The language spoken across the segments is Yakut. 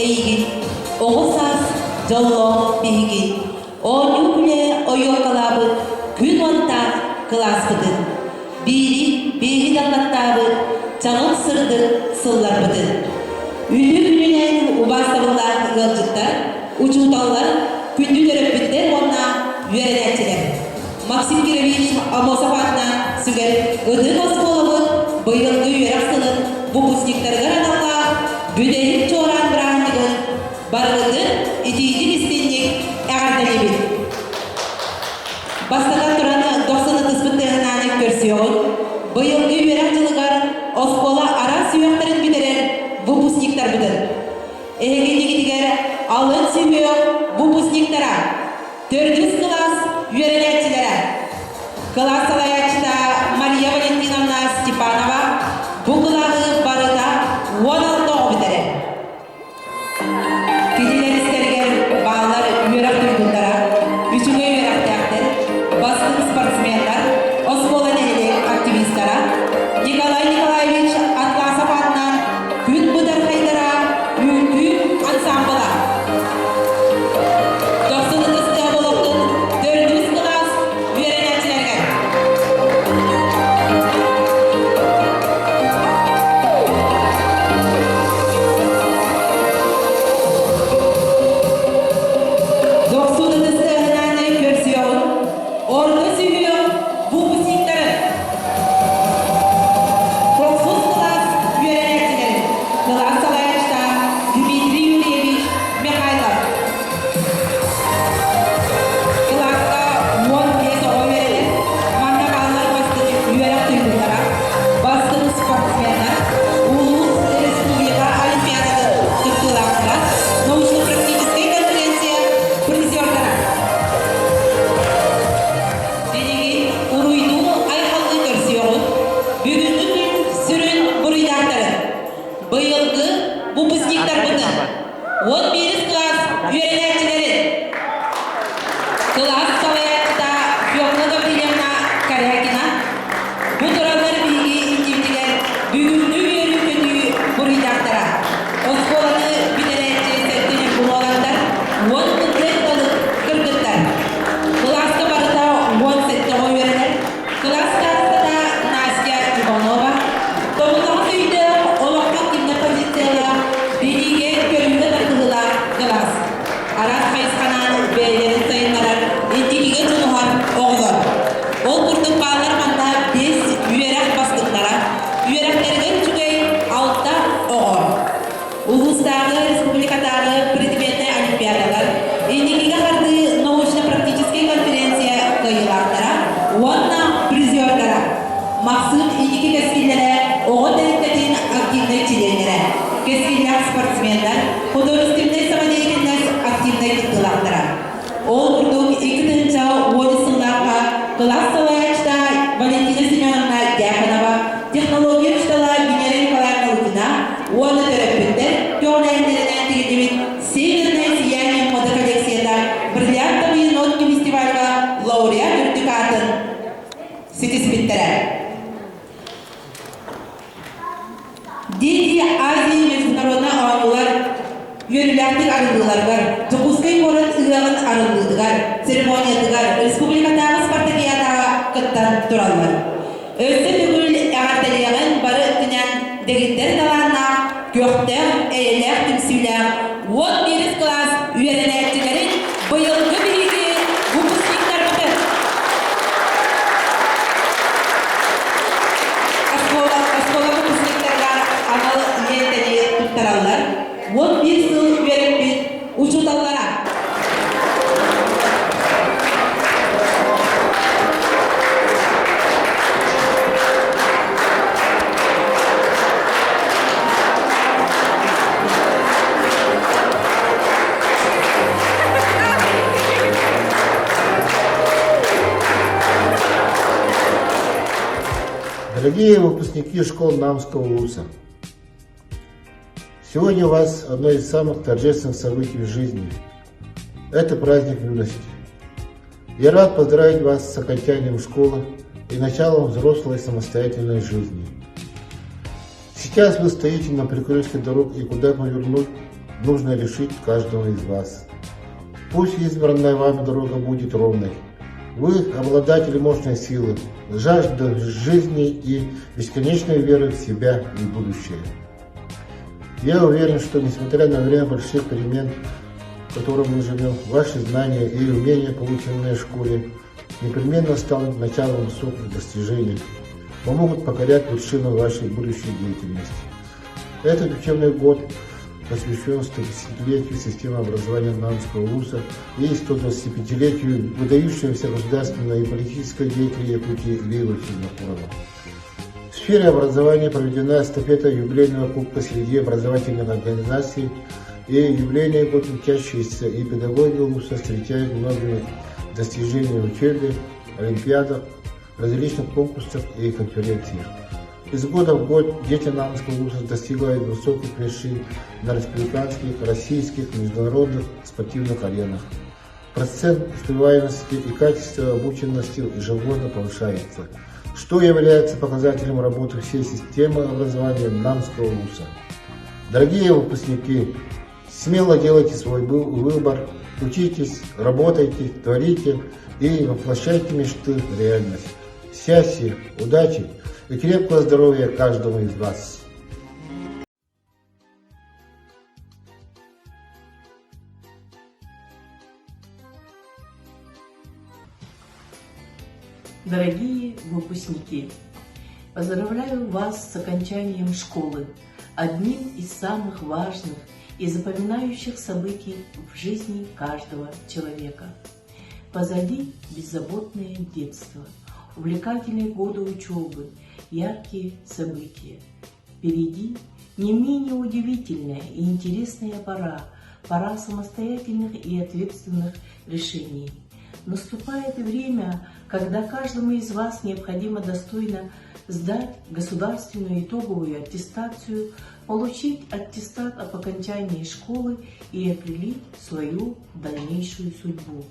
Эйигин оҕо саас дьоллоох биһигин оонньуу-күлэ ойуоккалаабыт күн уоттаах кылааспытын, биири биири даллаттаабыт чаҕыл сырдык сылларбытын. Үһү күнүнэн убаастабыллаах ыалдьыттар, учууталлар, күндү төрөппүттэр уонна үөрэнээччилэр. Максим Кирович Аммосов аатынан сүгэр ытык оскуолабыт быйылгы үөрэх сылын выпускниктарыгар аналлаах бүтэһик чуораан бырааһынньыгын барыгытын итиитик-истинник эҕэрдэлиибит! Бастатан туран, дохсун ытыспыт тыаһынаан көрсүөҕүҥ. Быйылгы үөрэх дьылыгар оскуола араас сүһүөхтэрин бүтэрэр выпускниктарбытын. Эһиги иннигитигэр алын сүһүөх выпускниктара, төрдүс кылаас үөрэнээччилэрэ, кылаас салайааччыта Мария Валентиновна Степанова бу кылааһы барыта 16 оҕо бүтэрэр. Кинилэр истэригэр бааллар үөрэх туйгуннара, үчүгэй үөрэхтээхтэр, бастыҥ спортсменнар, оскуола нэһилиэк активистара, Николай Николаевич Атласов аатынан Күн бытархайдара үҥкүү ансаамбыла. Дохсун ытыс олохтун төрдүс кылаас үөрэнээччилэригэр. Дохсун ытыс тыаһынан көрсүөҕүн, орто сүһүөх выпускниктары Тохсус кылаас үөрэнээччилэрин кылаас салайааччыта Дмитрий Юрьевич Михайлов. Кылааска 15 оҕо үөрэнэр. Манна бааллар бастыҥ үөрэх туйгуннара, бастыҥ спортсменнар, улуус республика олимпиадатын кыттыылаахтара, научно-практическай конференция призердара. Билигин уруйдуу-айхаллыы көрсүөҕүҥ, бүгүҥҥү күн сүрүн буруйдаахтарын, быйылгы выпускниктарбытын, 11 кылаас үөрэнээччилэрин, кылаас салайааччыта Фёкла Гаврильевна Корякина, бу тураллар биһиги иннибитигэр бүгүҥҥү үөрүү-көтүү буруйдаахтара, оскуоланы бүтэрээччи сэттэ уолаттар, уон кыргыт кыргыттар. Кылааска барыта 17 оҕо үөрэнэр. Кылаас старостата Настя Иванова. Тобуллаҕас өйдөөх, олоххо кимнэ позициялаах, билиигэ, көрүүгэ тардыһыылаах кылаас. Араас хайысханан бэйэлэрин сайыннарар, инникигэ дьулуһар оҕолор. Ол курдук бааллар манна биэс үөрэх бастыҥнара, үөрэхтэригэр үчүгэй алта оҕо. Улуустааҕы, республикатааҕы предметнэй олимпиадалар, инникигэ хардыы научно-практическай конференция кыайыылаахтара уонна призердара, Махсыым инники кэскиллэрэ оҕо тэрилтэтин активнай чилиэннэрэ, кэскиллээх спортсменнар, художественнай самодеятельность активнай кыттыылаахтара. Ол курдук 2010 сыллаахха кылаас салайааччыта Валентина Семеновна Дьяконова, технология учуутала Венера Николаевна Лукина уонна төрөппүттэр көҕүлээһиннэринэн тигиллибит «Северное сияние» мода коллекцията бриллиантовые нотки фестивальга лауреат үрдүк аатын ситиспиттэрэ. Дети Азии международнай оонньуулар үөрүүлээхтик арыллыыларыгар, Дьокуускай куорат ыһыаҕын арыллыытыгар, церемониятыгар республикатааҕы спартакиадаҕа кыттан тураллар. Өссө төгүл эҕэрдэлиэҕин бары өттүнэн дэгиттэр талааннаах, көхтөөх, эйэлээх түмсүүлээх 11 кылаас үөрэнээччилэрин быйылгы биһиги выпускниктарбытын Оскуола, оскуола выпускниктарыгар анал лиэнтэни туттараллар. 11 сыл үөрэппит учууталлара. Дорогие выпускники школ Намского вуза, сегодня у вас одно из самых торжественных событий в жизни. Это праздник юности. Я рад поздравить вас с окончанием школы и началом взрослой самостоятельной жизни. Сейчас вы стоите на перекрестке дорог и куда повернуть, нужно решить каждого из вас. Пусть избранная вами дорога будет ровной. Вы обладатели мощной силы, жажды жизни и бесконечной веры в себя и будущее. Я уверен, что несмотря на время больших перемен, в котором мы живем, ваши знания и умения, полученные в школе, непременно станут началом высоких достижений, помогут покорять вершину вашей будущей деятельности. Этот учебный год посвящен 150-летию системы образования Намского вуза и 125-летию выдающегося государственного и политического деятеля Якутии Лео Винокурова. В сфере образования проведена эстафета юбилейного кубка среди образовательных организаций и юбилейный год учащиеся и педагоги УЛУСа встречают многие достижения в учебе, олимпиадах, различных конкурсах и конференциях. Из года в год дети Намского вуза достигают высоких вершин на республиканских, российских, международных спортивных аренах. Процент успеваемости и качество обученности ежегодно повышается, что является показателем работы всей системы образования Намского вуза. Дорогие выпускники, смело делайте свой выбор, учитесь, работайте, творите и воплощайте мечты в реальность. Счастья, удачи и крепкого здоровья каждому из вас! Дорогие выпускники, поздравляю вас с окончанием школы, одним из самых важных и запоминающих событий в жизни каждого человека. Позади беззаботное детство, увлекательные годы учебы, яркие события. Впереди не менее удивительная и интересная пора, пора самостоятельных и ответственных решений. Наступает время, когда каждому из вас необходимо достойно сдать государственную итоговую аттестацию, получить аттестат об окончании школы и определить свою дальнейшую судьбу.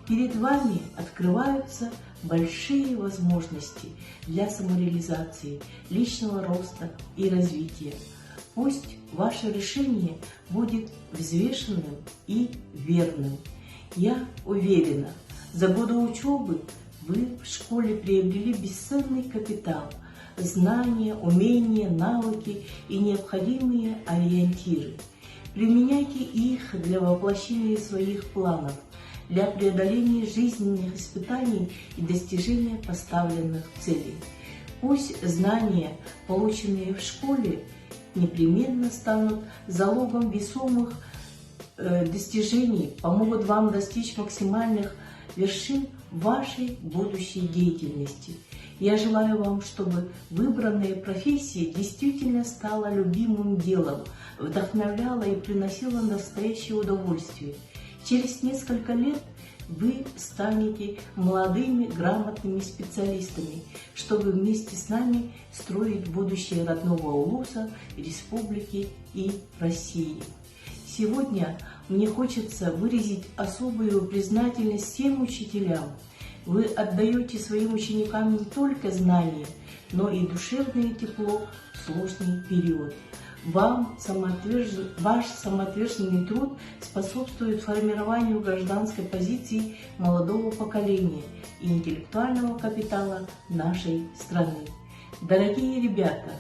Перед вами открываются большие возможности для самореализации, личного роста и развития. Пусть ваше решение будет взвешенным и верным. Я уверена, за годы учебы вы в школе приобрели бесценный капитал – знания, умения, навыки и необходимые ориентиры. Применяйте их для воплощения своих планов, для преодоления жизненных испытаний и достижения поставленных целей. Пусть знания, полученные в школе, непременно станут залогом весомых достижений, помогут вам достичь максимальных вершин вашей будущей деятельности. Я желаю вам, чтобы выбранная профессия действительно стала любимым делом, вдохновляла и приносила настоящее удовольствие. Через несколько лет вы станете молодыми, грамотными специалистами, чтобы вместе с нами строить будущее родного Улуса, республики и России. Сегодня мне хочется выразить особую признательность всем учителям. Вы отдаете своим ученикам не только знания, но и душевное тепло в сложный период. Вам самоотвержен, ваш самоотверженный труд способствует формированию гражданской позиции молодого поколения и интеллектуального капитала нашей страны. Дорогие ребята,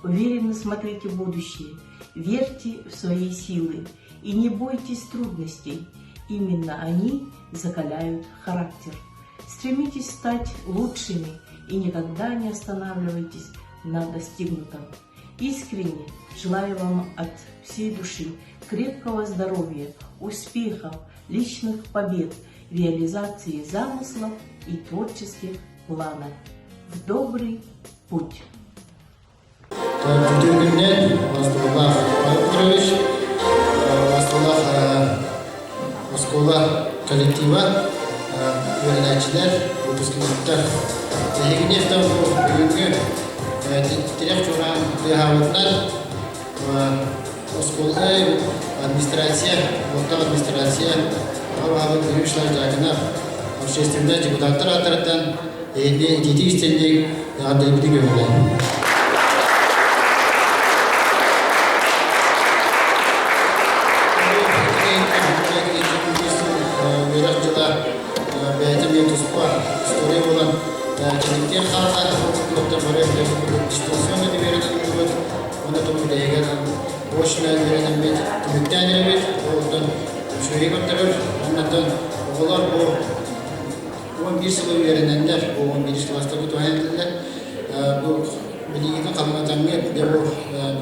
уверенно смотрите в будущее, верьте в свои силы и не бойтесь трудностей. Именно они закаляют характер. Стремитесь стать лучшими и никогда не останавливайтесь на достигнутом. Искренне желаю вам от всей души крепкого здоровья, успехов, личных побед, реализации замыслов и творческих планов. В добрый путь! Үтүө күнүнэн Остуоллаах Павел Петрович, Остуоллаах оскуола коллектива, үөрэнээччилэр, выпускниктар. Эһигини бүгүҥҥү тирэх чуораан тыаһаабытынан оскуола администрация, олохтоох администрация, аҕа баһылык Юрий Вячеславович Дьяконов, общественнай депутаттар ааттарыттан эһигини итиитик истиҥник эҕэрдэлиибитин көҥүллээн. история буолан кэликтиэр хаалла. Ол курдуктар бары дистанционно үөрэнэн ыллыбыт. Уонна тумуйдайыгар очно үөрэнэммит түмүктээн эрэбит. Онтон үчүгэйи көрдөрөр. Оннотон оҕолор бу 11 сыл үөрэнэннэр, бу 11 класстарга туһайан этиллэр. Бу билигитин халыҥатаҥҥыт, дьэ бу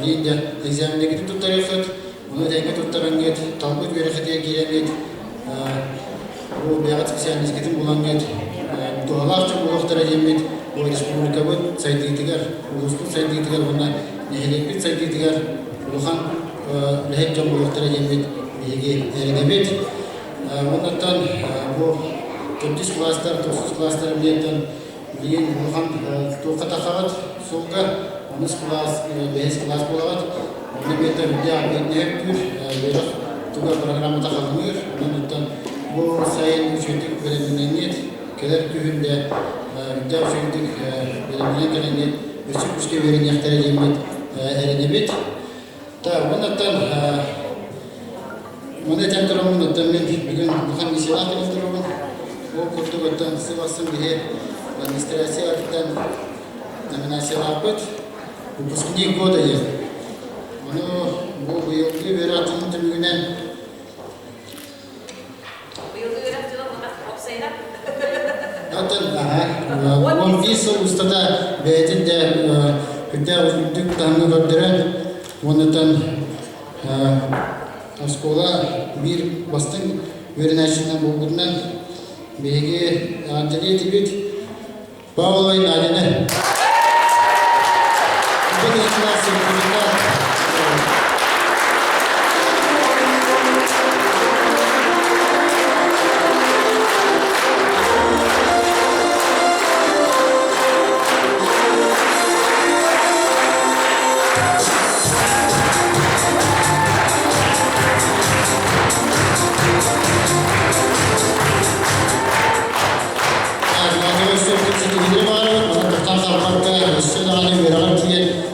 билигин дьэ экзаменнаргытын туттарыаххыт, ону тэҥҥэ туттараҥҥыт, талбыт үөрэххитигэр киирэҥҥит, бу бэйэҕит специальностькытын булаҥҥыт, туһалаах дьон буолуохтара диэммит, бу республикабыт сайдыытыгар, улууспут сайдыытыгар уонна нэһилиэкпит сайдыытыгар улахан үлэһит дьон буолуохтара диэммит биһиги эрэнэбит. Оннуттан бу төрдүс класстар, тохсус класстар диэнтэн билигин улахан туохха тахаҕыт суолга онус кылаас, бэһис кылаас буолаҕыт. Онно биэтэ үрдээх үөрэх үөрэх туга программата халыҥыыр. Оннуттан бу сайын үчүгэйдик бэлэмнэниэт, кэлэр күһүн да үрдээх үчүгэйдик бэлэмнэнэн кэлэҥҥит өссө күүскэ үөрэниэхтэрэ диэммит эрэнэбит. Так, оннуттан Маны этэн тураммын, оттон мин бүгүн улахан миссиялаах кэлэн турабын. Ол курдук оттон сыл ахсын биһи администрация аатыттан номинациялаахпыт. Выпускник года диэн. Ону бу быйылгы үөрэх дьылын түмүгүнэн Быйылгы үөрэх дьыла уопсайынан Оттон 11 сыл устата бэйэтин да үрдээх үрдүк таһымҥа көрдөрөн, уоннатан Оскуола биир бастыҥ үөрэнээччитинэн буолбутунан биһиги эҕэрдэлии этибит Павловой Надяны.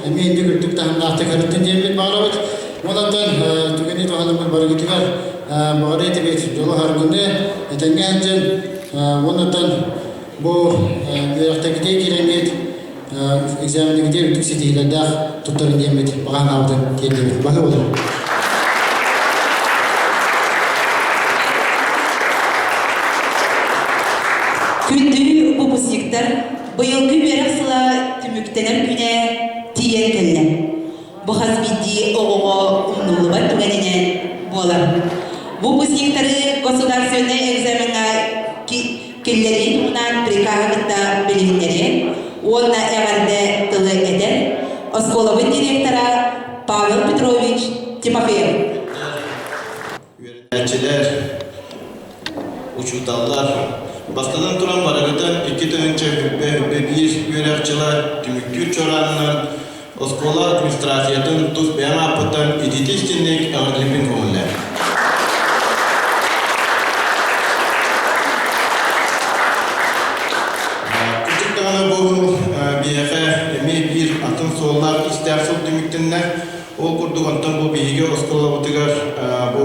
Эмиэ инник үрдүк таһымнаахтык өрүттүн диэммит баҕарабыт. Онон түгэни туһанаммыт барыгытыгар баҕара этибит дьолу харгыны этэҥҥэ сылдьын уоннаттан бу үөрэхтэргитигэр киирэҥҥит экзаменыгытыгар үрдүк ситиһиилэрдээх туттарын диэммит баҕа санаабытын тиэрдэбит. Баһы болор. Күндү выпускниктар, быйылгы үөрэх сыла түмүктэнэр күнэ тиийэн кэллэ. Бу хас биирдии оҕоҕо умнуллубат түгэнинэн буолар. Выпускниктары государственнай экзамеҥҥа киллэрии туһунан прикаһы кытта билиһиннэриэн уонна эҕэрдэ тылы этэр оскуолабыт директора Павел Петрович Тимофеев. Үөрэнээччилэр, учууталлар, бастатан туран барыгытын 2021 үөрэх дьыла түмүктүүр чуораанынан оскуола администрациятын тус бэйэм ааппыттан итиитик-истиҥник эҕэрдэлиибин көҥүллэр. Кырдьык даҕаны бу биһиэхэ эмиэ биир атын суоллаах-иистээх сыл түмүктэннэ. Ол курдук онтон бу биһиги оскуолабытыгар бу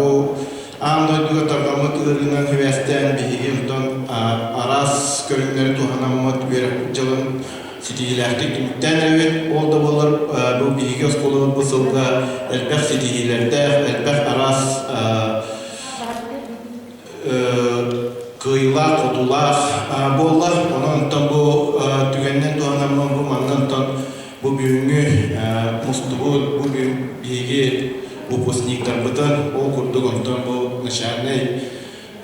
аан дойдуга тарҕаммыт ыарыынан сибээстээн биһиги онтон араас көрүҥнэри туһанаммыт үөрэхпит дьылын ситиһиилээхтик түмүктээн эрэбит. Ол да буоллар бу биһиги оскуолабыт бу сылга элбэх ситиһиилэрдээх, элбэх араас кыайыылаах-хотуулаах буолла. Онон онтон бу түгэнинэн туһанаммын бу манна онтон бу бүгүҥҥү мустубут бу биһиги выпускниктарбытын ол курдук онтон бу начальнай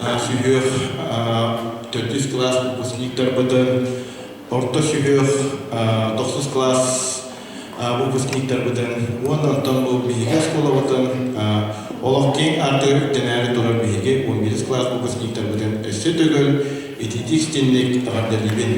сүһүөх төрдүс кылаас выпускниктарбытын орто сүһүөх тохсус кылаас выпускниктарбытын уонна онтон бу биһиги оскуолабытын олох киэҥ аартыгар үктэнээри турар биһиги 11 кылаас выпускниктарбытын өссө төгүл итиитик-истиҥник эҕэрдэлиибин.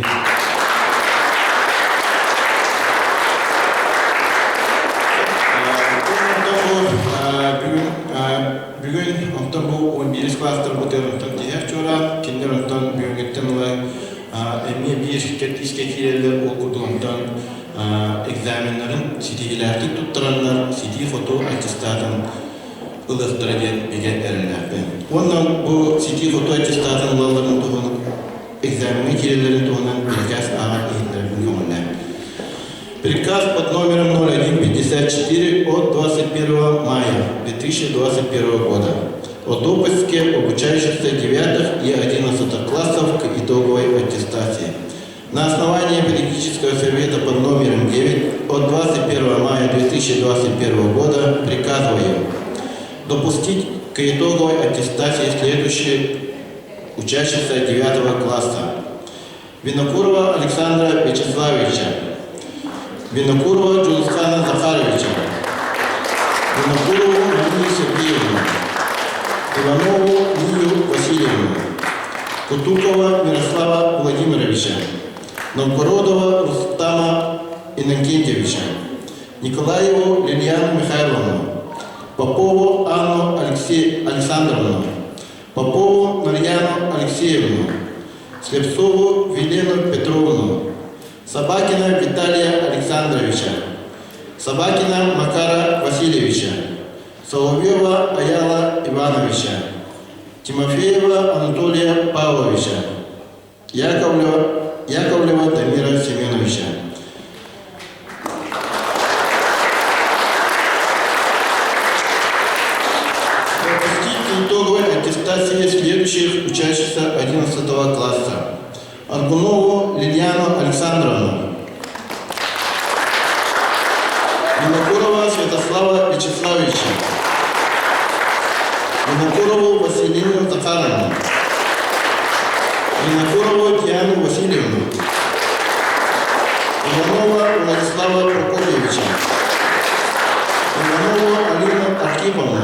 Бүгүн онтон бу 11 кылаастарбытыгар онтон тиһэх чуораан, кинилэр онтон бүгүҥҥүттэн ыла эмиэ биир кэрдиискэ киирэллэр, ол курдук онтон экзаменнарын ситиһиилээхтик туттараннар ситии-хотуу аттестатын ылыахтара диэн бигэ эрэллээхпин. Уонна бу ситии-хотуу аттестатын ылалларын туһунан экзамеҥҥа киирэллэрин туһунан бирикээс ааҕан иһитиннэрэрбин көҥүллээн. Приказ под номером 0154 от 21 мая 2021 года о допуске обучающихся 9 и 11 классов к итоговой аттестации. На основании педагогического совета под номером 9 от 21 мая 2021 года приказываю допустить к итоговой аттестации следующие учащихся 9 класса. Винокурова Александра Вячеславовича, Винокурова Джулсана Захаровича, Винокурову Марию Сергеевну, Иванову Лилию Васильевну, Кутукова Мирослава Владимировича, Новгородова Рустама Иннокентьевича, Николаеву Лилиану Михайловну, Попову Анну Алексей Александровну, Попову Марьяну Алексеевну, Слепцову Велену Петровну, Собакина Виталия Александровича, Собакина Макара Васильевича, Соловьева Аяла Ивановича, Тимофеева Анатолия Павловича, Яковлева, Яковлева Дамира Семеновича. Пропустить итоговой аттестации следующих учащихся 11 класса. Аргунову Лилиану Александровну. Винокурова Святослава Вячеславовича. Винокурову Василину Захаровну. Винокурову Диану Васильевну. Иванова Владислава Прокопьевича. Иванову Алину Архиповну.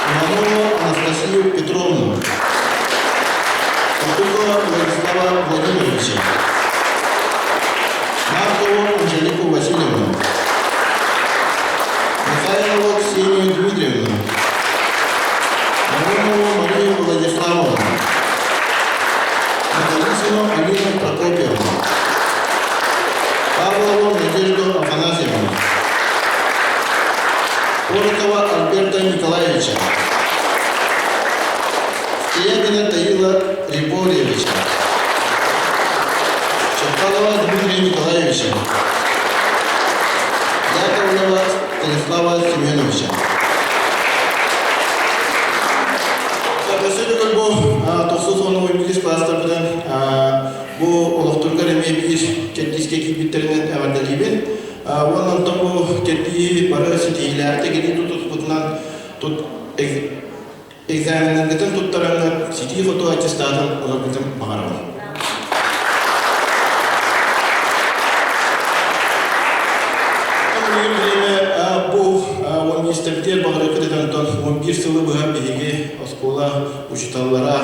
Иванову Анастасию Петровну. Кутукова Владислава Владимировича. Маркову Анжелику Васильевну. Михайлову Ксению Дмитриевну. Наумову Марию Владиславовну. Наголицыну Алину Прокопьевну. Павлову Надежду Афанасьевну. Коротова Альберта Николаевича. Скрябина Таила Рипорьевича. Чапалова Дмитрия Николаевича. Яковлева Станислава Семеновича. Өссө төгүл бу тохсус уонна биир класстарбытын бу олохторугар эмиэ биир кэрдиискэ киирбиттэринэн эҕэрдэлиибин. Уонна онтон бу кэрдии бары ситиһиилээхтик илии тутуспутунан тут экзаменнаргытын туттараҥҥыт ситии-хотуу аттестатын ыларгытын баҕарабын. Бу университет баҕарыахпыт онтон 11 сылы быһа биһиги оскуола учууталлара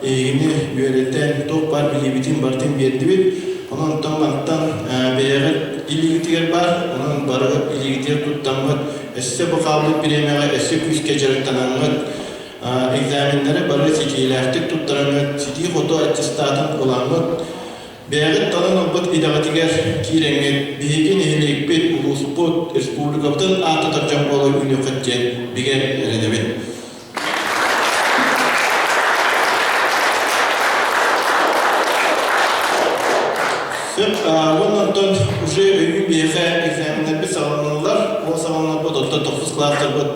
эйигини үөрэтэн туох баар билиибитин барытын биэрдибит. Онон онтон мантан бэйэҕит илиигитигэр баар, онон бары илиигитигэр туттаммыт, өссө бу хаалбыт бириэмэҕэ өссө күүскэ дьарыктанаҥҥыт, экзаменнары бары ситиилээхтик туттараҥҥыт, ситии-хоту аттестатын ылаҥҥыт, бэйэҕит талан ылбыт идэҕитигэр киирэҥҥит, биһиги нэһилиэкпит, улууспут, республикабытын ааттатар дьон буола үүнүөххүт диэн бигэ эрэнэбин. Сөп, уонна онтон уже өйүүн биһиэхэ экзаменнарбыт саҕаланаллар. Ол саҕаланарбыт оттон тохсус класстарбыт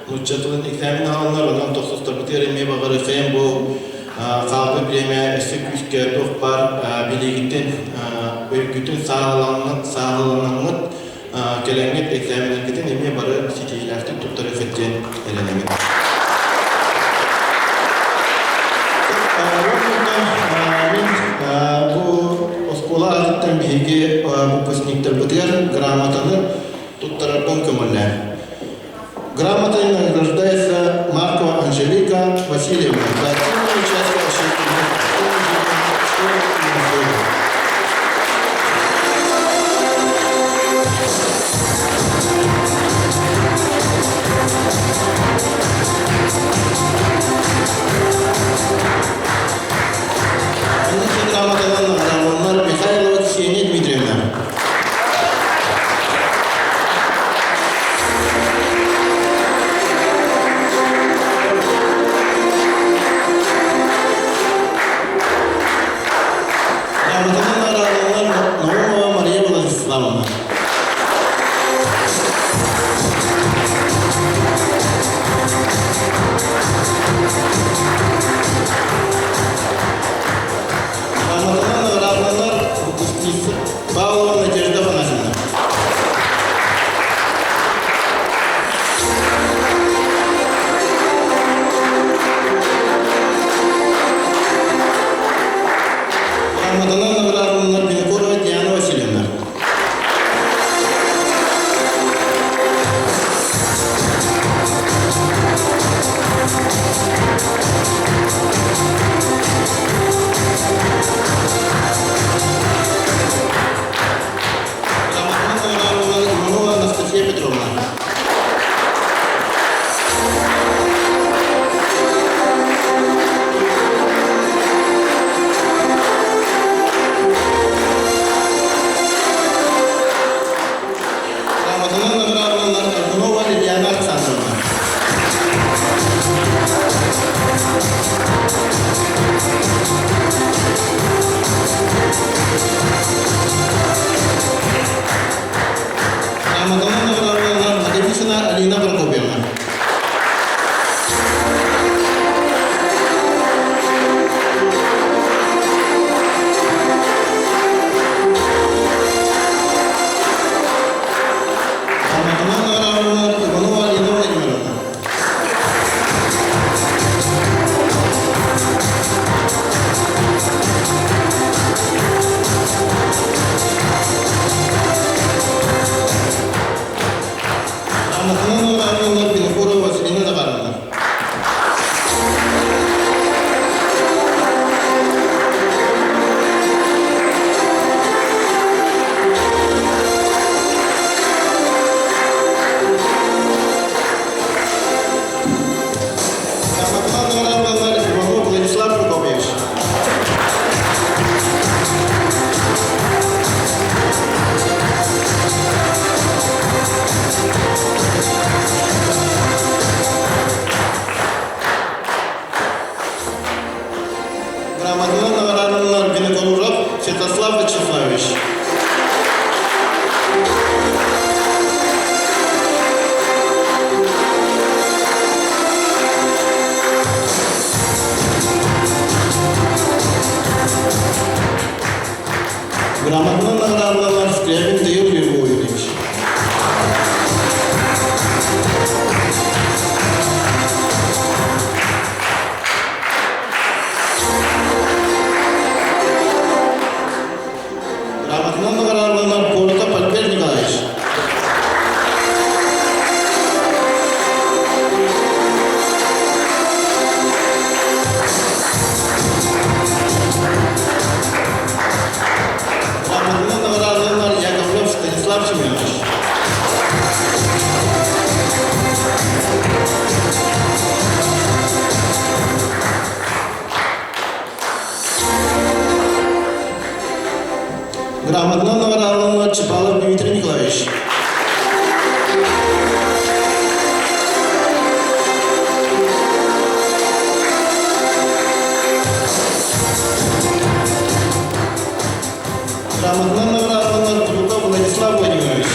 нуучча тылын экзамен аҕаланар, онон тохсустарбытыгар эмиэ баҕарыахайым бу хаалбыт бириэмэ өссө күүскэ туох баар билиигитин, өйгүтүн сааһыланаҥҥыт кэлэҥҥит экзаменнаргытын эмиэ бары ситиһиилээхтик туттарыаххыт диэн эрэнэбин. Мин бу оскуола аатыттан биһиги выпускниктарбытыгар грамотаны туттарарбын көҥүллээн. Грамотой награждается Маркова Анжелика Васильевна за активное участие в общественной школы имени. Грамотанан награждаллар Михайлова Ксения Дмитриевна. Грамотанан наградаланар Винокурова Диана Васильевна. Грамотанан наградаланар Иванова Анастасия Петровна. Грамотанан наградаланар Аргунова Лилиана Александровна. Грамотанан наградаланар Наговицына Алина Прокопьевна. Грамотанан наградаланар Иванова Алина Владимировна. Грамотанан наградаланар Винокурова Василина Захаровна. Грамотанан наградаланар Иванов Владислав Прокопьевич. Грамотанан наградаланар Винокуров Святослав Вячеславович. Грамотанан наградаланар Скрябин Таил Григорьевич. Грамотанан наградаланар Коротов Альберт Николаевич. Грамотанан наградаланар Яковлев Станислав Семенович. Грамотанан наградаланар Чапалов Дмитрий Николаевич. Грамотанан наградаланар Кутуков Владислав Владимирович.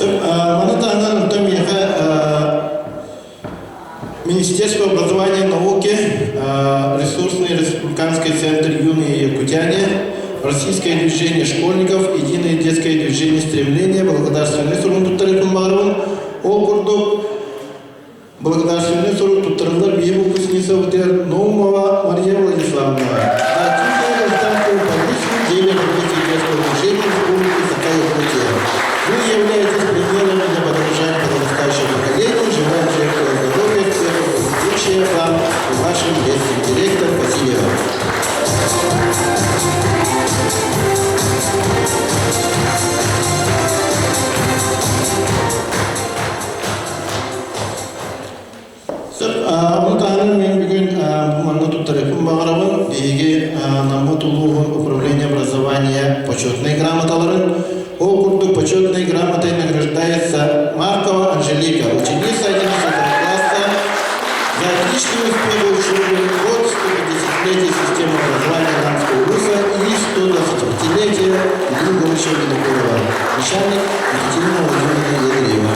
Маны таһынан онтон миэхэ Министерство образования и науки, Ресурсный республиканский центр «Юные якутяне», Российское движение школьников, Единое детское движение стремления, благодарственный сурук туттарыытын баҕарабын. Ол курдук благодарственный сурук туттарыллар биир выпускница Наумова Мария Владиславовна. За гражданскую позицию в деле развития детского движения Республики Саха-Якутия. Вы являетесь примером для подражания подрастающего поколения. Желаем крепкого здоровья, успехов, благополучия вам и вашим близким. Директор Васильева. Ону таһынан мин бүгүн манна туттарыахпын баҕарабын. Биһиги Наммыт улууһун управление образования почетнай грамоталарын. Ол курдук почетной грамотой награждается Маркова Анжелика, ученица 11 класса, за отличные успехи в учебе год 150-летия системы образования Намского вуза и 125-летия Ильи Егоровича Винокурова. Начальник Екатерина Владимировна Ядреева.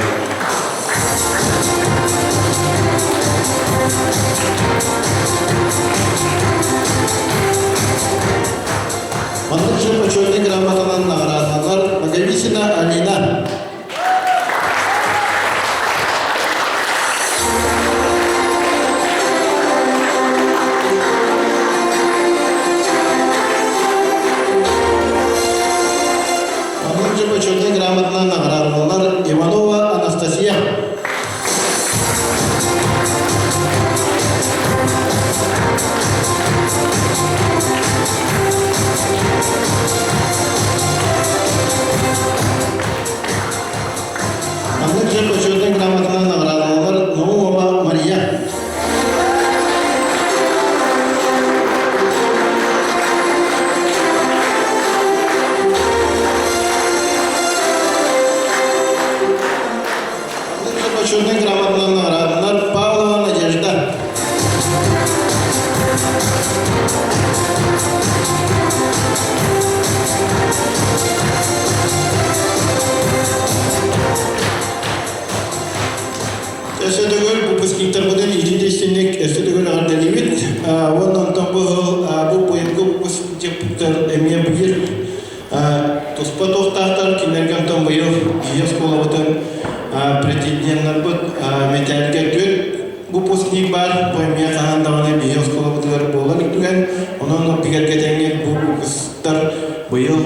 Уонна онтон бу бу быйылгы выпускниктар эмиэ биир туспа туохтаахтар кинилэргэ онтон быйыл ийэ оскуолабытын претенденнарбыт мэтээлгэ түөрт выпускник баар бу эмиэ хаһан даҕаны биһи оскуолабытыгар буолан түгэн онон бигэргэтэҥҥит бу выпусктар быйыл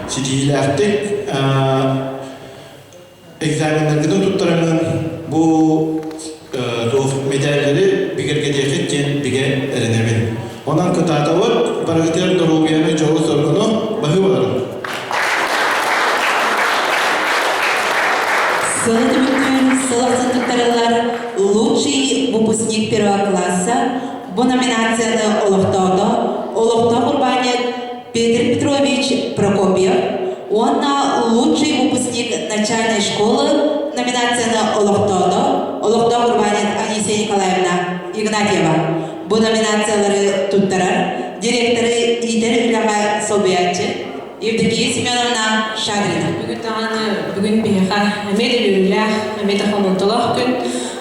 ситиһиилээхтик экзаменнаргытын туттараҥҥын бу туох мэтээллэри бигэргэтиэххит диэн бигэ эрэнэбин. Онон кытаатабыт, барыгытыгар доруобуйаны, дьолу-соргуну баһыыбаларын. Сылы түмүктүүр сыл ахсын туттарыллар «Лучший выпускник первого класса» бу номинацияны олохтоото олохтоох урбаанньыт Петр Петрович Прокопьев уонна «Лучший выпускник начальной школы» номинацияны олохтоото олохтоох урбаанньыт Анисия Николаевна Игнатьева. Бу номинациялары туттарар директоры иитэр үлэҕэ солбуйааччы Евдокия Семеновна Шадрина. Бүгүн даҕаны бүгүн биһиэхэ эмиэ да үөрүүлээх, эмиэ да хомолтолоох күн.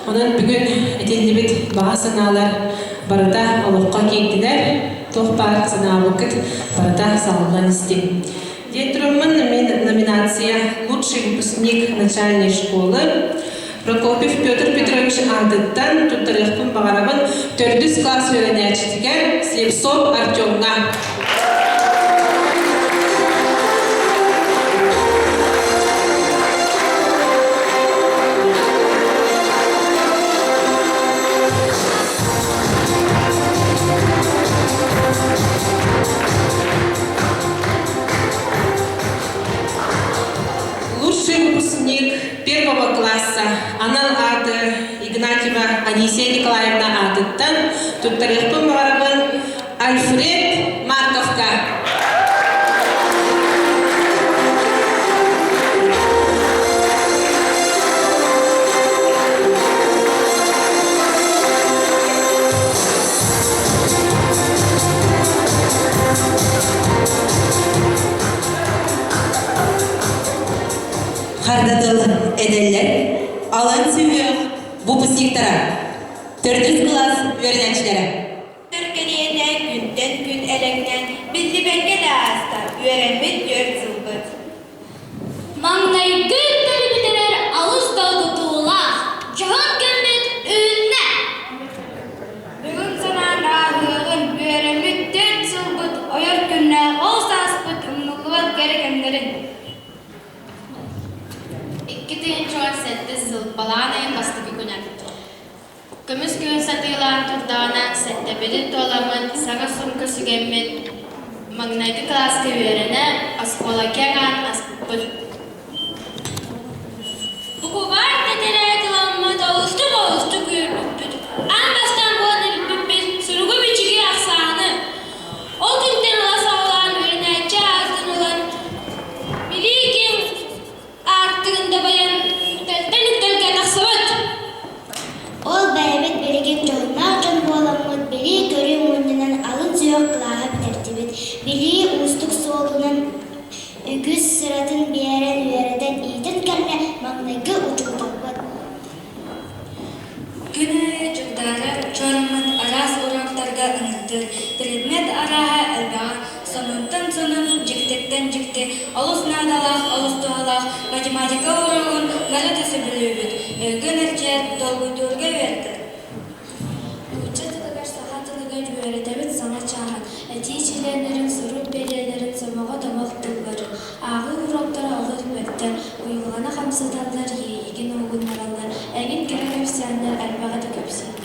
Онон бүгүн этиллибит баҕа санаалар барыта олоххо киирдилэр. Туох баар санаабыккыт барыта салаллан истин. Диэн тураммын мин номинация «Лучший выпускник начальной школы» Прокопьев Петр Петрович аатыттан туттарыахпын баҕарабын төрдүс класс үөрэнээччитигэр Слепцов Артемҥа. Лучший выпускник первого класса анал ааты Игнатьева Анисия Николаевна аатыттан туттарыахпын баҕарабын Альфред Марковка. Хардатыл эдэллэр алын сүһүөх выпускниктара, төрдүс кылаас үөрэнээччилэрэ. Кэриэтэ күнтэн күн элэҥнэн, биллибэккэ да ааста, үөрэммит түөрт сылбыт. Маҥнайгы үктэли бүтэрэр алыс долгутуулаах, дьоһун күммүт үүннэ! Бүгүн санаан ааһыаҕын, үөрэммит түөрт сылбыт ойор күннээх ол сааспыт умнуллубат кэрэ кэмнэрин. 2017 сыл балаҕан ыйын бастакы күнэ. Көмүс күн сатыылаан турдаҕына, сэттэбилин туоламмын, саҥа суумка сүгэммин, маҥнайгы кылааска үөрэнэ, оскуола киэҥ аан аспыппыт. Букубаар тэтэрээт ыламмыт олустук-олустук үөрбүппүт. Аан бастаан буолан илпиппит суругу-бичиги ахсааны. Ол күнтэн ыла саҕалаан үөрэнээччи аатын ылан, билии киэҥ аартыгын дабайан, үктэлтэн үктэлгэ тахсыбыт. Ол бэйэбит билигин дьоһуннаах дьон буоламмыт билии-көрүү мунньунан алын сүһүөх кылааһы бүтэрдибит. Билии уустук суолунан үгүс сыратын биэрэн үөрэтэн иитэн кэллэ маҥнайгы учууталбыт. Күн аайы Чугдаара чуораммыт араас уроктарга ыҥыртыыр, предмет арааһа элбэҕэ, сонунтан сонун, дьиктиттэн дьикти, олус наадалаах, олус туһалаах математика уруогун бары да сөбүлүүбүт, өйгүн эрчийэр, долгуйдуурга үөрэтэр. Нуучча тылыгар саха тылыгар үөрэтэбит саҥа чааһын, этии чилиэннэрин, сурук бэлиэлэрин, сомоҕо домох тыллары, ааҕыы уруоктара олус бэртэр, уйулҕаны хамсаталлар, иэйиигин уһугуннараллар, эҥин кэрэ кэпсээннэр элбэҕи да кэпсииллэр.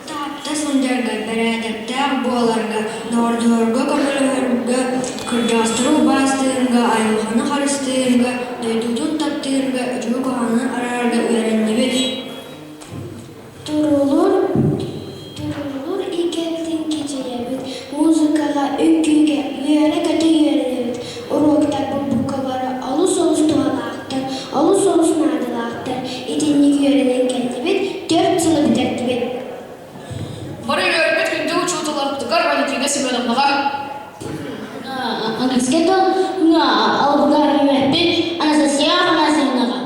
Таатта сылдьарга, бэрээдэктээх буоларга, доҕордоһорго көмөлөһөргө, кырдьаҕастары убаастыырга, айылҕаны харыстыырга, дойдутун таптыырга, үчүгэй куһаҕаны араарарга үөрэннибит. Туруулуур, туруулуур игэбитин кичэйэбит, музыкаҕа, үҥкүүгэ үөрэ-көтө үөрэнэбит. Уруоктарбыт бука бары олус-олус туһалаахтар, олус-олус наадалаахтар. Итинник үөрэнэн кэллибит, түөрт сылы бүтэрдибит. Бары үөрбүт күндү учууталларбытыгар Валентина Семеновнаҕа Английский тыл алгар үөрбүт Анастасия Афанасьевнаҕа.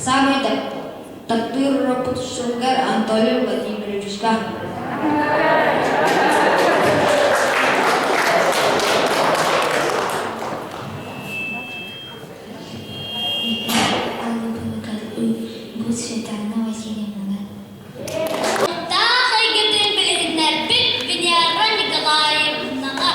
Саамай таптыыр уруокпут учууталыгар Анатолий Владимировичка. Бу Светлана Васильевна. Таах эйгэтин билиһиннэрбит Венера Николаевнаҕа.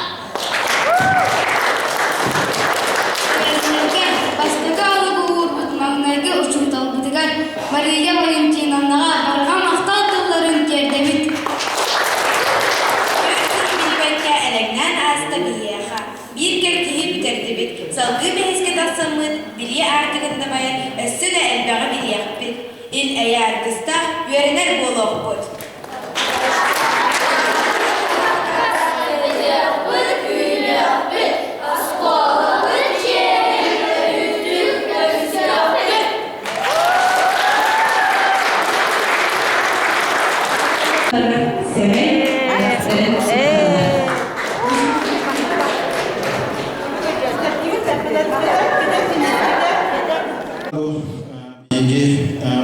Үөрэнэргэ бастакы алыбы уурбут маҥнайгы учууталбытыгар Мария Валентиновнаҕа барҕа махтал тылларын тиэрдэбит. Билбэккэ элэҥнээн ааста биһиэхэ. Биир кэм киһи бүтэрдибит, салгыы бэһискэ тахсаммыт, билии аартыгын дабайан өссө да элбэҕи билиэхпит. Ил-эйэ аргыстаах үөрэнэр буолуохпут. Үүнүөхпүт, оскуолабыт дьиэтин өрүүтүн көрсүөхпүт. Сэмэй Биһиги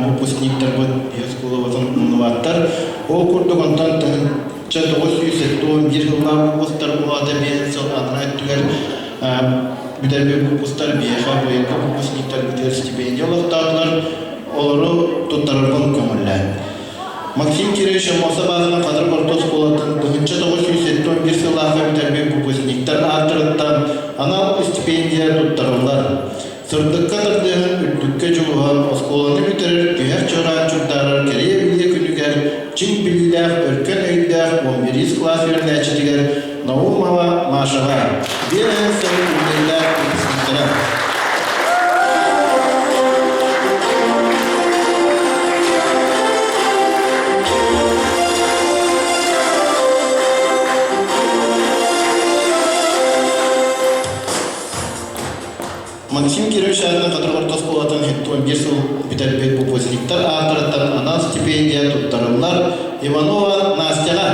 выпускниктарбыт оскуолабытын умнубаттар. Ол курдук онтон 1971 сыллаах выпустар улаата биэс сыл анараа өттүгэр бүтэрбит выпустар биһиэхэ быйылгы выпускниктарбытыгар стипендия олохтоотулар. Олору туттарарбын көҥүллээн. Максим Кирович Аммосов аатынан Хатырык орто оскуолатын 1971 сыллаахха бүтэрбит выпускниктар ааттарыттан анал стипендия туттарыллар. Сырдыкка тардыһан, үрдүккэ дьулуһан, оскуоланы бүтэрэр түһэр чораан чугдаарар кэриэ-билиэ күнүгэр чиҥ билиилээх, өркөн өйдөөх 11 кылаас үөрэнээччитигэр Наумова Машаҕа биэс сыл үлэлээх выпускниктара. Максим Кирович аатынан Хатырык орто оскуолатын 71 сыл бүтэрбит выпускниктар ааттарыттан анал стипендия туттарыллар Иванова Настяҕа.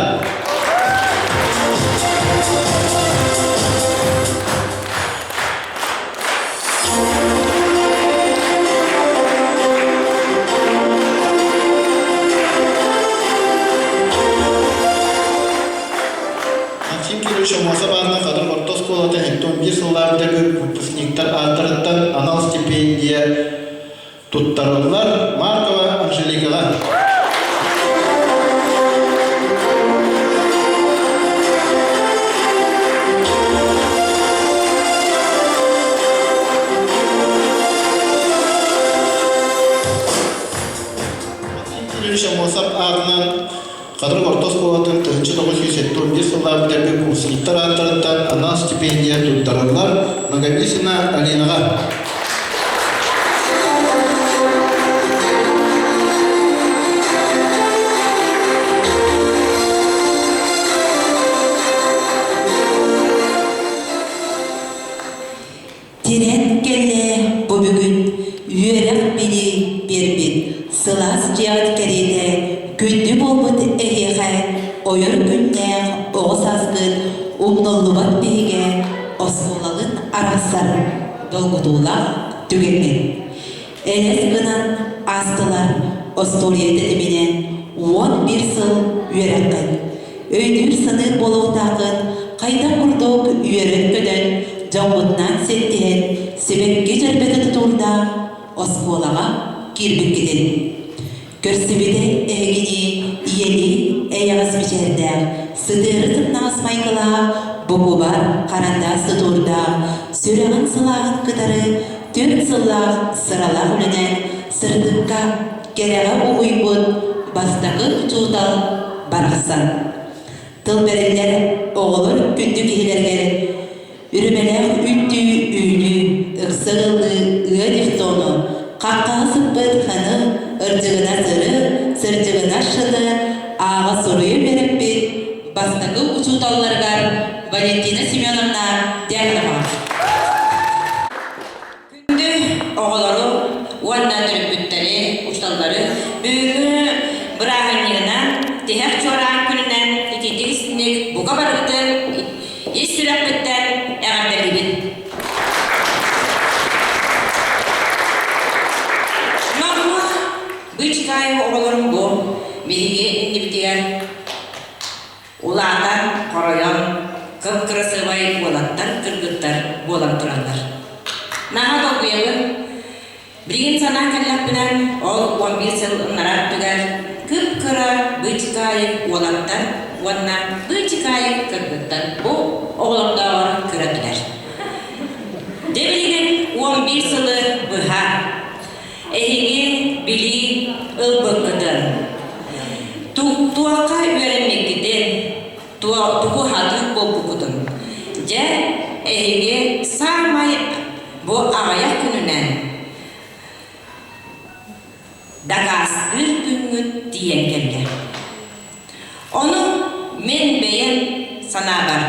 Максим Кирович Аммосов аатынан Хатырык орто оскуолата 71 сыллаах бүтэрбит выпускниктар ааттарыттан анал стипендия туттарыллар Маркова Анжеликаҕа. Максим Кирович Аммосов аатынан Хатырык орто оскуолатын 1971 сыллаах бүтэрбит выпускниктар ааттарыттан анал стипендия туттараллар Ноговицына Алинаҕа. Тирэн кэллэ бу бүгүн үөрэх-билии биэрбит сылаас дьиэҕит кэриэтэ күндү буолбут эһиэхэ ойор күннээх оҕо сааскыт умнуллубат биһигэ оскуолалыын арахсар долгутуулаах түгэҥҥит. Элэс гынан аастылар остуоруйа тэтиминэн 11 сыл үөрэххит. Өйдүүр-саныыр буолуохтааххыт хайдах курдук үөрэн-көтөн, дьоҥҥутунаан сиэттиһэн, сибэкки дьөрбөтө тутуурдаах оскуолаҕа киирбиккитин. Көрсүбүтэ эһигини ийэлии эйэҕэс мичээрдээх, сытыары сымнаҕас майгылаах, букубар харандаас тутуурдаах, сүрэҕин сылааһын кытары түөрт сыллаах сыралаах үлэнэн сырдыкка, кэрэҕэ угуйбут бастакы учуутал барахсан. Тыл бэриллэр оҕолор күндү киһилэригэр Үрүмэлээх үүттүү үүнүү, ыкса ыаллыы ыа дифтону, хаххаһа сыппыт ханы, ырдьыгына сыры, сырдьыгына шыны ааҕа суруйа үөрэппит бастакы учууталларыгар Валентина Семеновна Дягилева. Күндү оҕолору уонна төрөппүттэри, учууталлары бүгүҥҥү бырааһынньыгынан, тиһэх чуораан күнүнэн итиитик истиҥник бука барыбытын ис сүрэхпиттэн эҕэрдэлиибин. Быычыкаайы оҕолорум бу биһиги иннибитигэр улаатан, хоройон, кып-кырасыабай уолаттар, кыргыттар буолан тураллар. Наһаа долгуйабын. Билигин санаан кэллэхпинэ, ол 11 сыл ыннараа өттүгэр кып-кыра быычыкаайык уолаттар уонна быычыкаайык кыргыттар бу оҕолордооҕор кыра этилэр. Дьэ билигин 11 сылы быһа эһиги билии ылбыккытын, туохха үөрэммиккитин, тугу хатыыр буолбуккутун, дьэ эһиги саамай бу аҕыйах күнүнэн дакаастыыр күҥҥүт тиийэн кэллэ. Ону мин бэйэм санаабар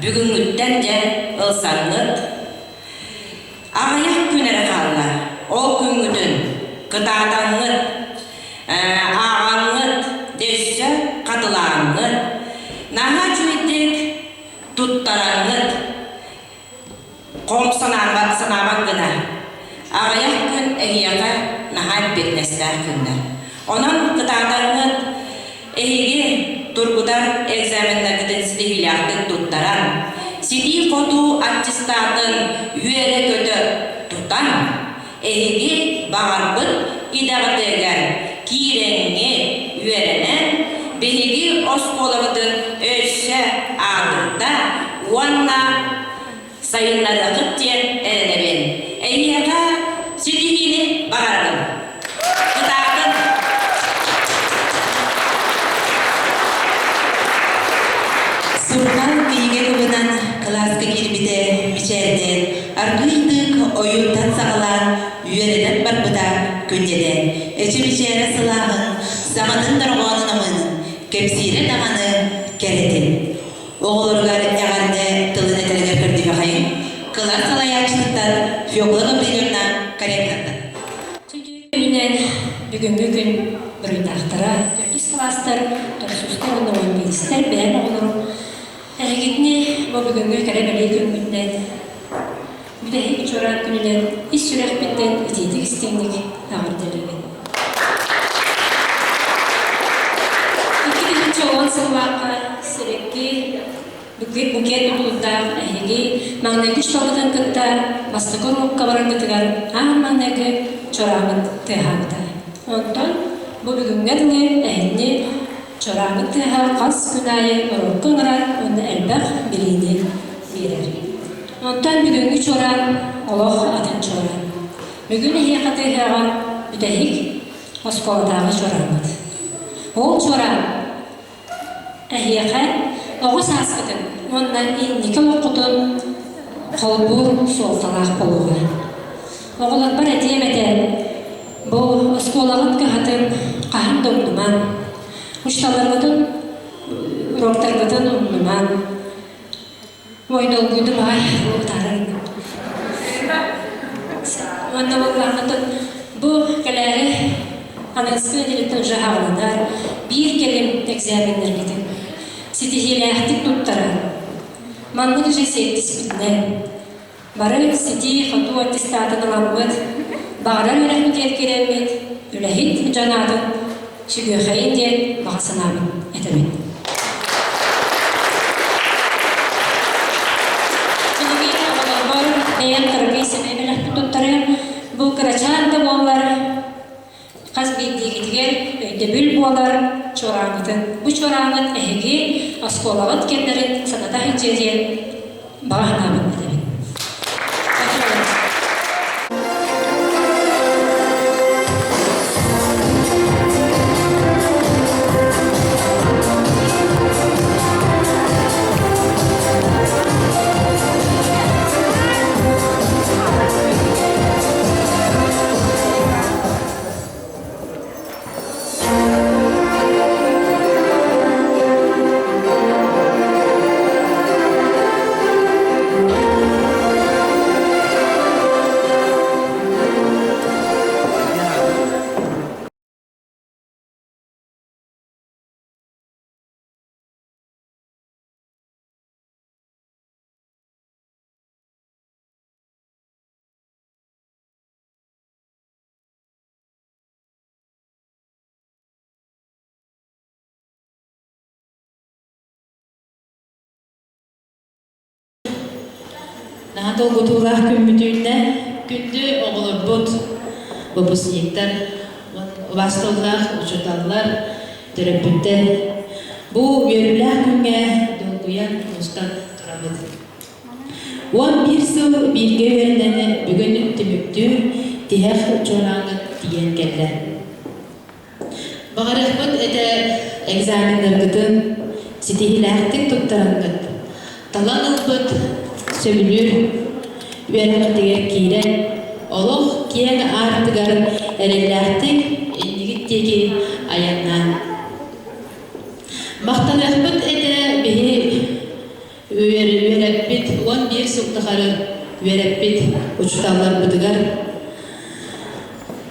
бүгүҥҥүттэн дьэ ылсаҥҥыт Аҕыйах күн эрэ хаалла. Ол күҥҥүтүн кытаатаҥҥыт, ааҕаҥҥыт, өссө хатылааҥҥыт, наһаа үчүгэйдик туттараҥҥыт, хом санаабат гына аҕыйах күн эһиэхэ наһаа эппиэтинэстээх күннэр. Онон кытаатаҥҥыт, Эһиги тургутар экзаменнаргытын ситиһиилээхтик туттаран, ситии-хотуу аттестатын үөрэ-көтө тутан, эһиги баҕарбыт идэҕитигэр киирэҥҥит үөрэнэн, биһиги оскуолабытын өссө аатырда уонна сайыннарыаххыт диэн эрэнэбин. Эйиэхэ ситиһиини баҕарабын. Кытаатын! Сурунаал кинигэ кыбынан кылааска киирбитэ мичээрдээн, аргыыйдык ойуунтан саҕалаан үөрэнэн барбыта күннэтэ. Эчи мичээрэ сылааһын, саҥатын дорҕоонун амыынын, кэпсиирэ даҕаны кэрэтин. Оҕолоругар эҕэрдэ тылын этэригэр көрдүһэҕин кылаас салайааччытыттан Фёкла Гаврильевна Корякинаттан. Күнүнэн бүгүҥҥү күн буруйдаахтара төрдүс кылаастар, төрсүстэр уонна уон бэйэм оҕолорум эһигитини бу бүгүҥҥү кэрэ бэлиэ күҥҥүтүнэн бүтэһик чуораан күнүнэн ис сүрэхпиттэн итиитик истиҥник эҕэрдэлиибин. 2010 сыллаахха сибэкки букет тутулуктаах эһиги маҥнайгы учууталгытын кытта бастакы уруокка бараргытыгар аан маҥнайгы чорааҥҥыт тыаһаабыта. Онтон бу бүгүҥҥэ дылы эһигини чорааҥҥыт тыаһа хас күн аайы уруокка ыҥырар уонна элбэх билиини биэрэр. Онтон бүгүҥҥү чуораан олох атын чуораан. Бүгүн эһиэхэ тыаһыаҕа бүтэһик оскуолатааҕы чуорааммыт. Ол чуораан эһиэхэ оҕо сааскытын уонна инники олоххутун холбуур суолталаах буолуоҕа. Оҕолорбор этиэм этэ, бу оскуолаҕыт кыһатын хаһан да умнумаҥ, учууталларгытын, уруоктаргытын умнумаҥ. Ой, долгуйдум аҕай, утаарар Уонна буоллаҕына бу кэлээри аныгыскы нэдиэлэттэн уже аҕаланар биир кэлим экзаменнаргытын ситиһиилээхтик туттаран, маннык же сиэттиспитинэн бары ситии-хотуу аттестатын ыламмыт, баҕарар үөрэхпитигэр киирэммит, үлэһит дьон аатын сүгүөхэйин диэн баҕа санаабын этэбин. Билигин оҕолорбор бэйэм кыракый сэмэй бэлэхпин туттарыам. Бу кырачаан да буоллар хас биирдиигитигэр өйдөбүл буолар чуораангытын. Бу чуораангыт эһиги оскуолаҕыт кэмнэрин саната сылдьыа диэн баҕа санаабын этэбин. Наһаа долгутуулаах күммүтүүннэ күндү оҕолорбут, выпускниктар, убаастабыллаах учууталлар, төрөппүттэр бу үөрүүлээх күҥҥэ долгуйан мустан турабыт. 11 сыл бииргэ үөрэнэн бүгүн түмүктүүр тиһэх чуораангыт тиийэн кэллэ. Баҕарыахпыт этэ экзаменнаргытын ситиһиилээхтик туттарангыт, талан ылбыт сөбүлүүр үөрэххитигэр киирэн, олох киэҥ аартыгар эрэллээхтик иннигит диэки айаннаан. Махтаныахпыт этэ биһи үөрэппит 11 сыл тухары үөрэппит учууталларбытыгар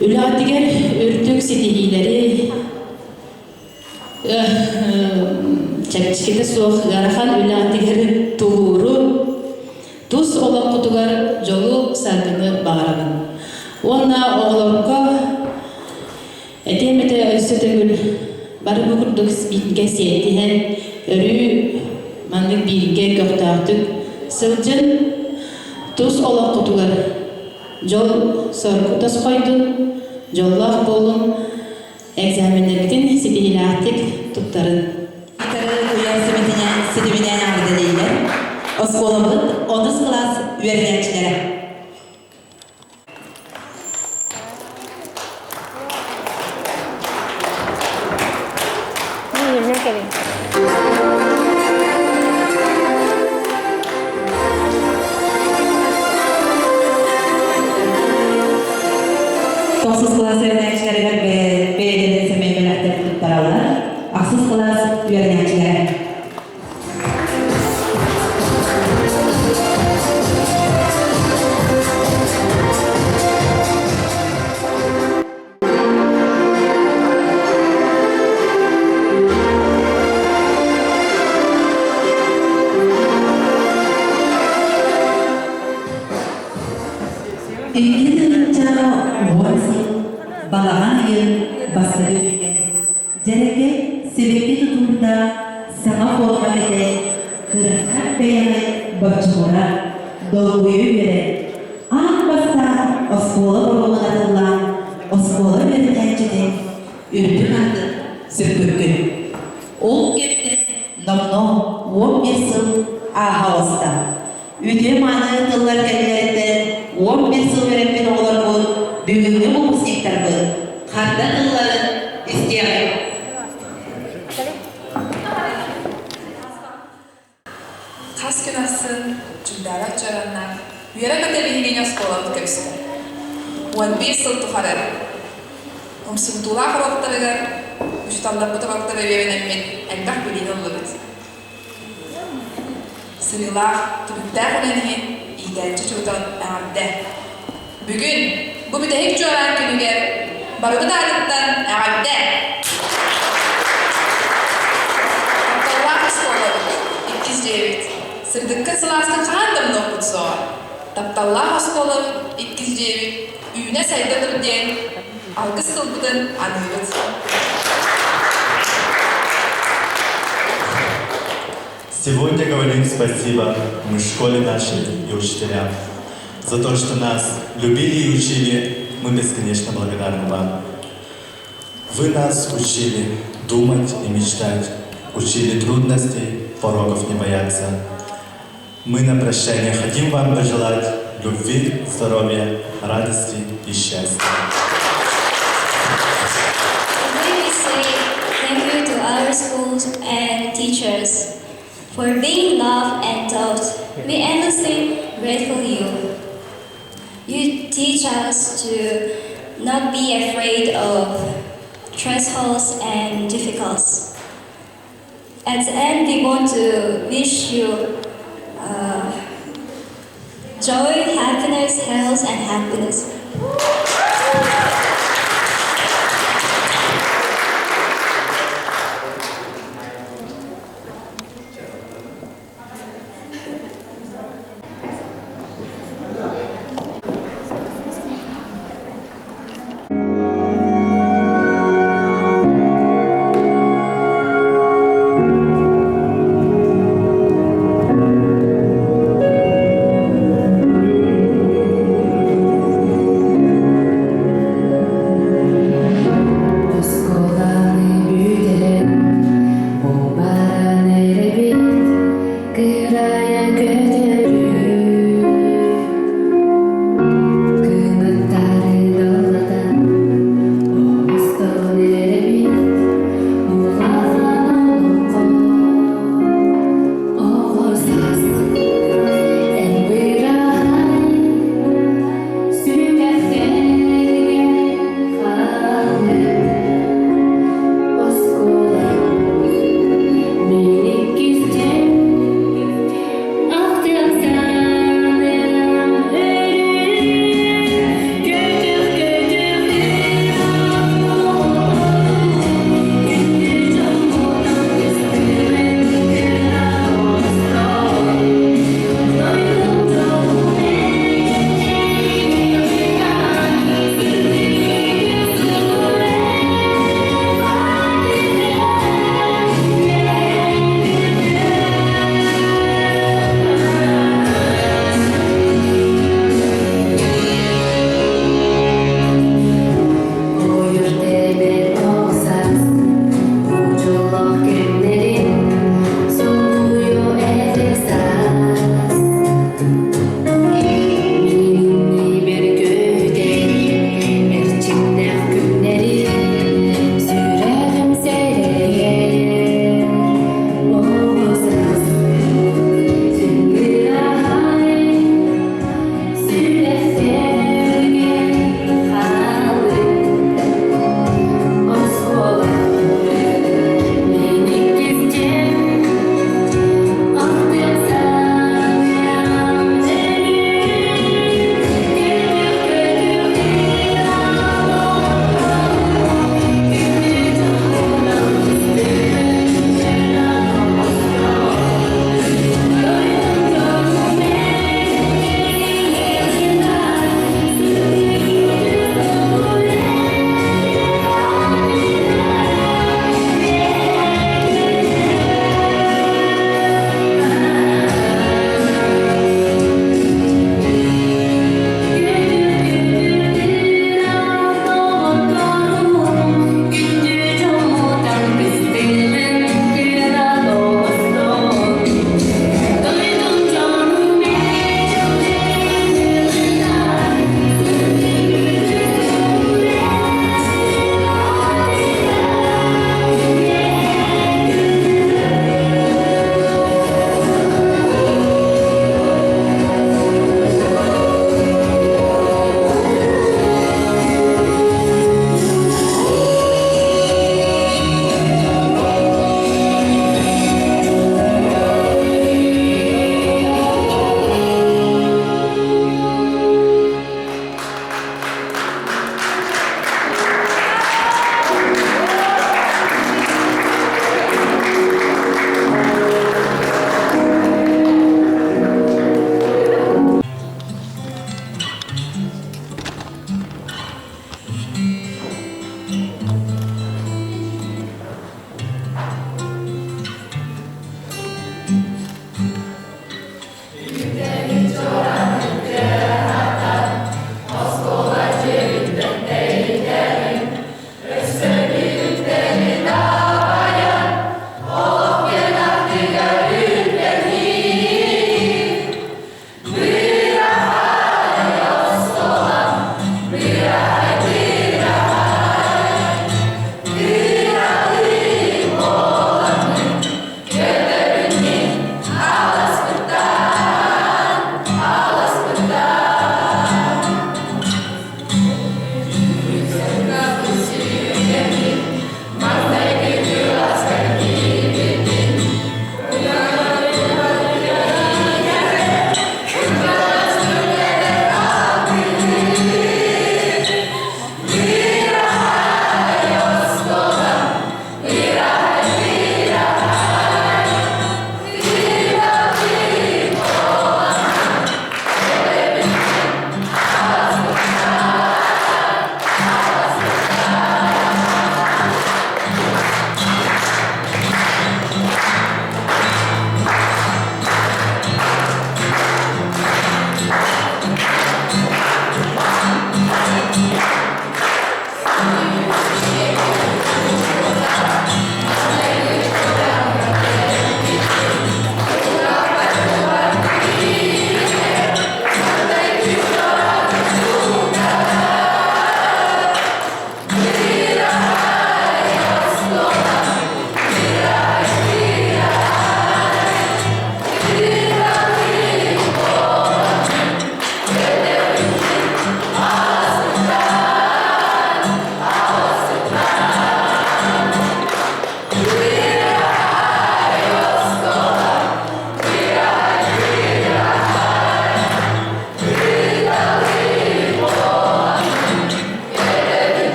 үлэҕитигэр үрдүк ситиһиилэри чэпчэкитэ суох ыарахан үлэҕитигэр тулууру тус олоххутугар дьолу-саргыны баҕарабын уонна оҕолорго Этиэм этэ өссө төгүл бары бу курдук бииргэ сиэттиһэн, өрүү маннык бииргэ көхтөөхтүк сылдьын, тус олоххутугар дьол-соргу тосхойдун, дьоллоох буолун, экзаменнэргитин ситиһиилээхтик туттарын. Куйаар ситиминэн эҕэрдэлииллэр. Оскуолабыт онус кылаас үөрэнээччилэрэ. Тохсус кылаас үөрэнээччилэригэр бэйэлэрин сэмэй бэлэхтэр туттараллар. Ахсыс кылаас үөрэнээччилэрэ. Икки тыһыынча уон сыл балаҕан ыйын бастакы күнэ Дьэрэкэй сибэкки тутуурдаах саҥа форма кэтэн, кыракый бэйэҕит боччумура, долгуйа үөрэн, аан бастаан оскуола боруогун атыллаан, оскуола үөрэнээччитин үрдүк аатын сүкпүккүн. Ол кэмтэн номнуо 11 сыл ааһа оҕуста. Үтүө-мааны тыллар кэннилэриттэн 11 сыл үөрэппит оҕолорбут бүгүҥҥү выпускниктарбыт харда тылларын истиэҕиҥ. Хас күн ахсын Чугдаара Чораннаах үөрэ-көтө биһигини оскуолабыт көрүстэ. 11 сыл тухары умсугутуулаах уруоктарыгар учууталларбыт уруоктара үөрэнэммит элбэх билиини ыллыбыт. Сырыылаах, түбүктээх үлэн иһин иитээччи учуутал эҕэрдэ! Бүгүн, бу бүтэһик чуораан күнүгэр барыбыт аатыттан эҕэрдэ! Тапталлаах оскуолабыт, иккис дьиэбит, сырдыкка сылааска хаһан да умнуохпут суоҕа. Тапталлаах оскуолабыт, иккис дьиэбит үүнэ-сайда тур диэн алгыс тылбытын аныыбыт. Сегодня говорим спасибо мы школе нашей и учителям за то, что нас любили и учили, мы бесконечно благодарны вам. Вы нас учили думать и мечтать, учили трудностей, порогов не бояться. Мы на прощание хотим вам пожелать любви, здоровья, радости и счастья. Today we say thank you to our schools and teachers for being loved and taught. We endlessly grateful you. You teach us to not be afraid of thresholds and difficulties. At the end, we want to wish you joy, happiness, health, and happiness.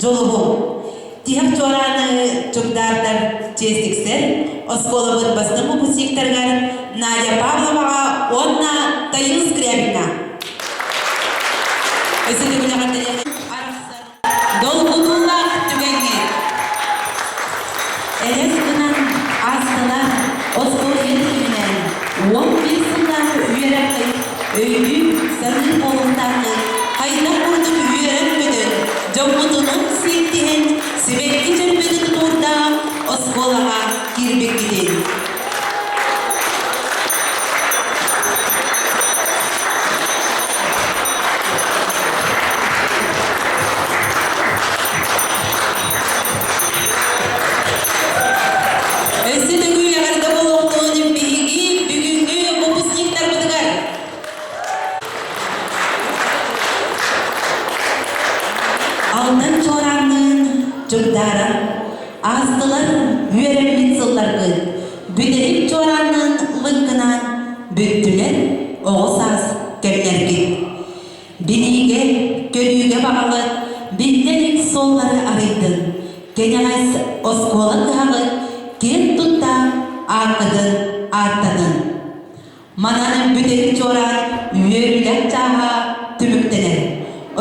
дьулуһуҥ. Тиһэх чуорааны чугдаардар чиэс тиксэр оскуолабыт бастыҥ выпускниктарыгар Надя Павловаҕа уонна Тайыл Скрябиҥҥа. Өссө төгүл эҕэрдэлиэххэ Долгутуулаах түгэҥҥэ элэс гынан аастылар оскуола түмүнэн 11 сыллаах үөрэххит өйдүү саныыр буолуохтааххыт хайдах курдук үөрэн-көтөн дьоммутунун сиэттиһэн сибэкки дьөрбөтүн тутуурдаах оскуолаҕа киирбиккитин. Өссө төгүл эҕэрдэ буолуохтун биһиги бүгүҥҥү выпускниктарбытыгар! Алтан чуораанныын чугдааран аастылар үөрэммит сылларгыт, бүтэһик чуораанныын лыҥкынаан бүттүлэр оҕо саас кэмнэргит. Билиигэ, көрүүгэ баҕаҕыт биллэ илик суоллары арыйдын, кэнэҕэс оскуола кыһаҕыт киэн тутта ааккытын ааттанын. Манан бүтэһик чуораан үөрүүлээх чааһа түмүктэнэр.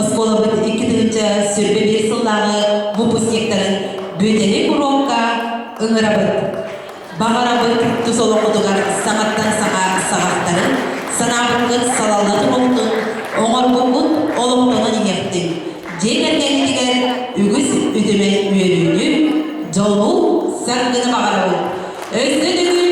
Оскуолабыт 2021 сыллааҕы выпускниктарын бүтэһик уруокка ыҥырабыт. Баҕарабыт тус олоххутугар саҥаттан саҥа саҕахтарын, санаабыккыт салалла туруохтун, оҥорбуккут олохтонон иһиэхтин. Дьиэ кэргэҥҥитигэр үгүс үтүмэн үөрүүнү, дьолу, саргыны баҕарабыт. Өссө төгүл.